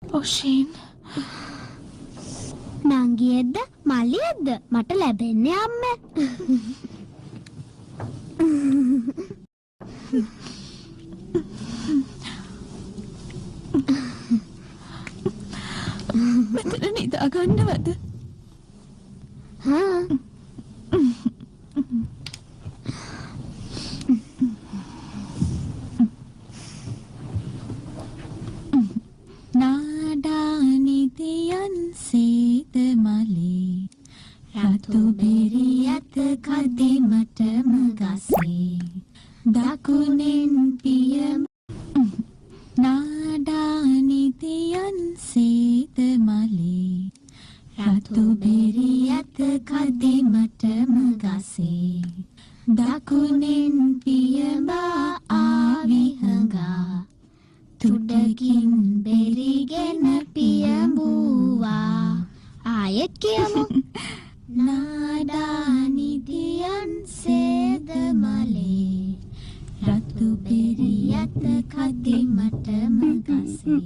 ඔෂීන් නංගියෙක්ද මල්ලියෙක්ද මට ලැබෙන්නේ අම්මේ. මෙතන නිදා ගන්නවද? හා නාඩා නිදියන් සේද මලේ රතු බෙරියත කදිමටම ගසේ දකුණෙන් පියම නාඩා නිදියන් සේද මලේ රතු බෙරියත කදිමටම ගසේ දකුණෙන් පියඹා ආවිහඟා තුඩකින් බෙරිගෙන පියඹුවා. ආයෙත් කියමු. නාඩා නිදියන් සේද මලේ රතු බෙරියත කදිමටම ගසේ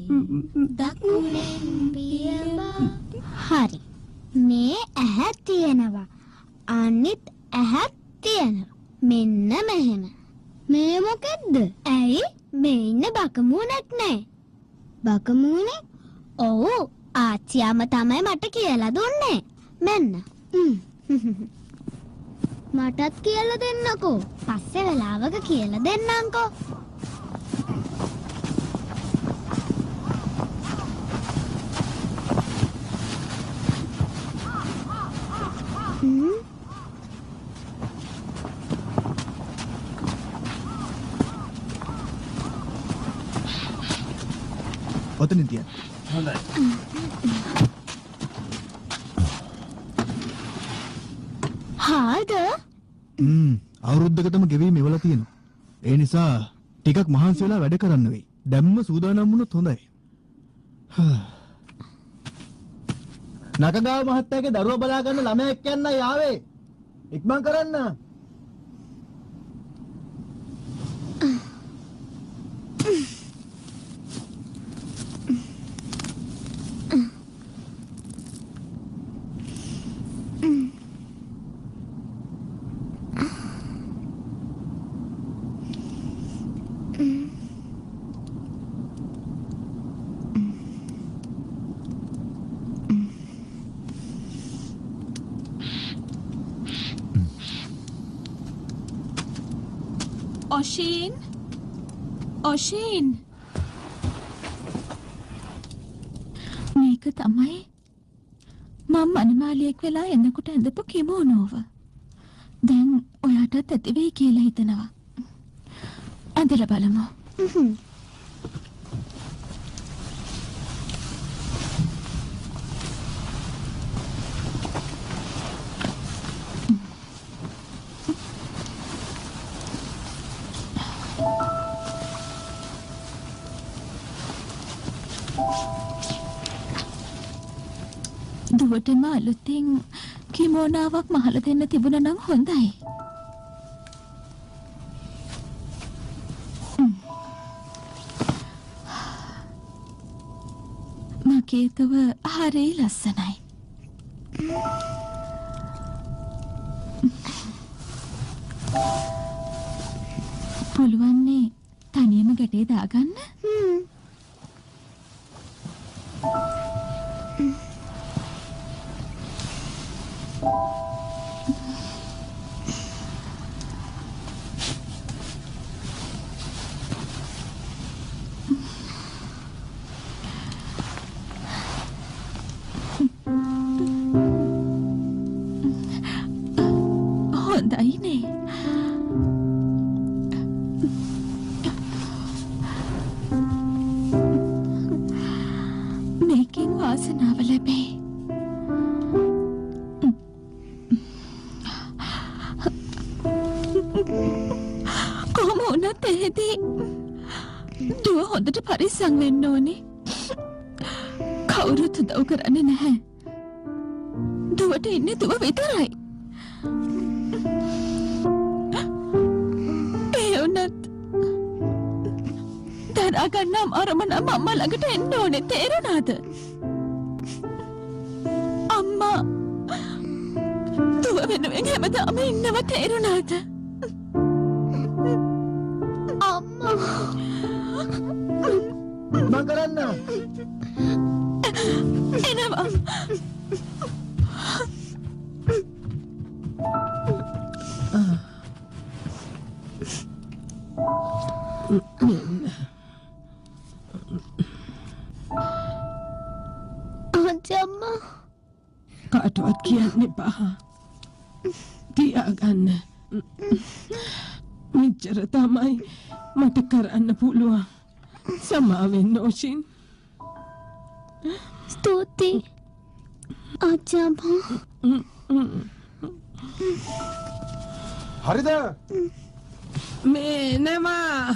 දකුණෙන් පියඹා. හරි. මේ ඇහැ තියෙනවා. අනිත් ඇහත් තියෙනවා. මෙන්න මෙහෙම. මේ මොකද්ද? ඇයි මේ ඉන්න බකමූණෙක් නේ? බකමූණෙක්? ඔව්, ආච්චි අම්මා තමයි මට කියලා දුන්නේ. මෙන්න. මටත් කියලා දෙන්නකෝ. පස්සේ වෙලාවක කියලා දෙන්නම්කෝ. ඔතනින් තියන්න. හොඳයි. හාල්ද? අවුරුද්දකටම ගෙවීම ඉවලා තියෙනවා. ඒ නිසා ටිකක් මහන්සි වෙලා වැඩ කරන්න වෙයි. දැම්ම සූදානම් වුණොත් හොඳයි. නකගාව මහත්තයාගේ දරුවා බලා ගන්න ළමයා එක්ක යන්නයි ආවේ. ඉක්මන් කරන්න. ඔෂීන් ඔෂීන් මේක තමයි මං මනමාලියෙක් වෙලා එනකොට ඇඳපු කිමෝනෝව. දැන් ඔයාටත් ඇති වෙයි කියලා හිතනවා. ඇඳලා බලමු. දුවටම අලුතින් කිමෝනාවක් මහල දෙන්න තිබුණා නම් හොඳයි. මගේ දුව හරි ලස්සනයි. පුළුවන්නේ තනියම ගැටේ දාගන්න? හොඳයිනේ. මේකෙන් වාසනාව ලැබේ. කොහොම වුණත් එහෙදී දුව හොඳට පරිස්සම් වෙන්න ඕනේ. කවුරුත් උදව් කරන්නේ නැහැ. දුවට ඉන්නේ දුව විතරයි. ඒ වුණත් දරා හොයාගන්න අමාරුම නම් අම්මා ළඟට එන්න ඕනේ. තේරුණාද? අම්මා දුව වෙනුවෙන් හැමදාම ඉන්නව තේරුණාද? අම්මා මං කරන්න. එනවා. ආච්චි අම්මා කාටවත් කියන්න එපා. තියාගන්න. මෙච්චර තමයි මට කරන්න පුළුවන්. සමාවෙන්න ඕෂින්. ස්තුතියි ආච්චි අම්මා. හරිද? මේ නවා.